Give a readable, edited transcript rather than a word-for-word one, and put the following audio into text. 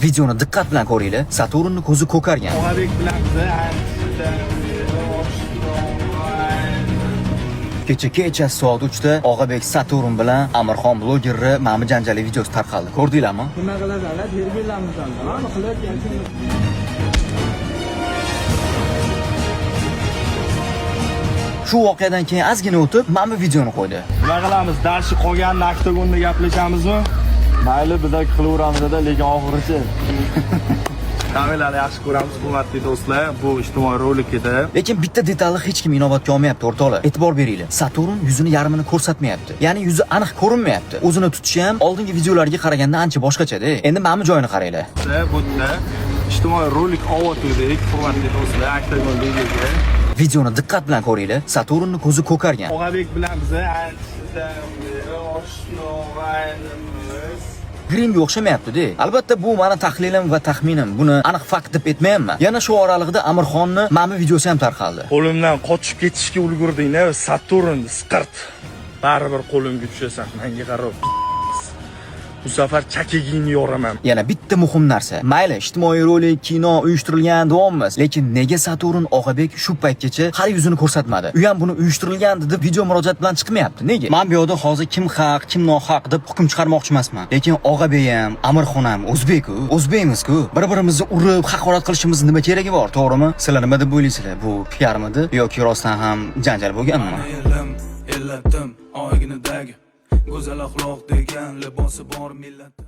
Videoni diqqat bilan ko'ringlar. Saturnni ko'zi ko'kargan. Og'abek bilan biza anchadan beri oshno. Kecha kecha soat 3 da Og'abek Saturn bilan Amirxon blogerni ma'mi janjali videosi tarqaldi. Ko'rdinglarmi? Nima qilasanlar? Tergilamisan. Nima qilayotgan? Shu voqeadan keyin ozgina o'tib, mana bu videoni qo'ydi. Nima qilamiz? Darsi qolganini oktagonda gaplashamizmi? Mayli, biz qilaveramizda, lekin oxirichi. Kamilani yaxshi ko'ramiz, hurmatli do'stlar. Bu ijtimoiy rolik edi. Lekin bitta detalni hech kim inobatga olmayapti, o'rtoqlar. E'tibor beringlar. Saturn yuzini yarmini ko'rsatmayapti. Ya'ni yuzi aniq ko'rinmayapti. O'zini tutishi ham oldingi videolarga qaraganda ancha boshqacha-da. Endi mana bu joyini qaranglar. Bu yerda ijtimoiy rolik ovotildik, hurmatli do'stlar, oktagon videoga. Videoni diqqat bilan ko'ringlar. Saturnni ko'zi ko'kargan. Og'abek bilan biza anchadan beri oshno g'aynimiz. Grimga o'xshamayapti-da. Albatta bu meni tahlilim va taxminim. Buni aniq fakt deb aytmayapman. Yana shu oralig'ida Amirxonni mana bu videosi ham tarqaldi. Qo'limdan qochib ketishga ulgurding, Saturn siqirt. Baribir qo'limga tushasan, menga qarab. Bu safar chakagingni yoraman. Yana bitta muhim narsa. Mayli, ijtimoiy rolik, kino uyushtirilgan deyapmiz, lekin nega Saturn Og'abek shu paytgacha hali yuzini ko'rsatmadi? U ham buni uyushtirilgan deb video murojaat bilan chiqmayapti. Nega? Men bu yoqda hozir kim haq, kim nohaq deb hukm chiqarmoqchi emasman. Lekin Og'abek ham, Amirxon ham o'zbek-ku, o'zbekmiz-ku. Bir-birimizni urib, haqorat qilishimiz nima keragi bor, to'g'rimi? Sizlar nima deb o'ylaysizlar? Bu piarmidi yoki rostdan ham janjal bo'lganmi? Elim, ellatim, oyginadagi go'zal axloq degan libosi bor millatim.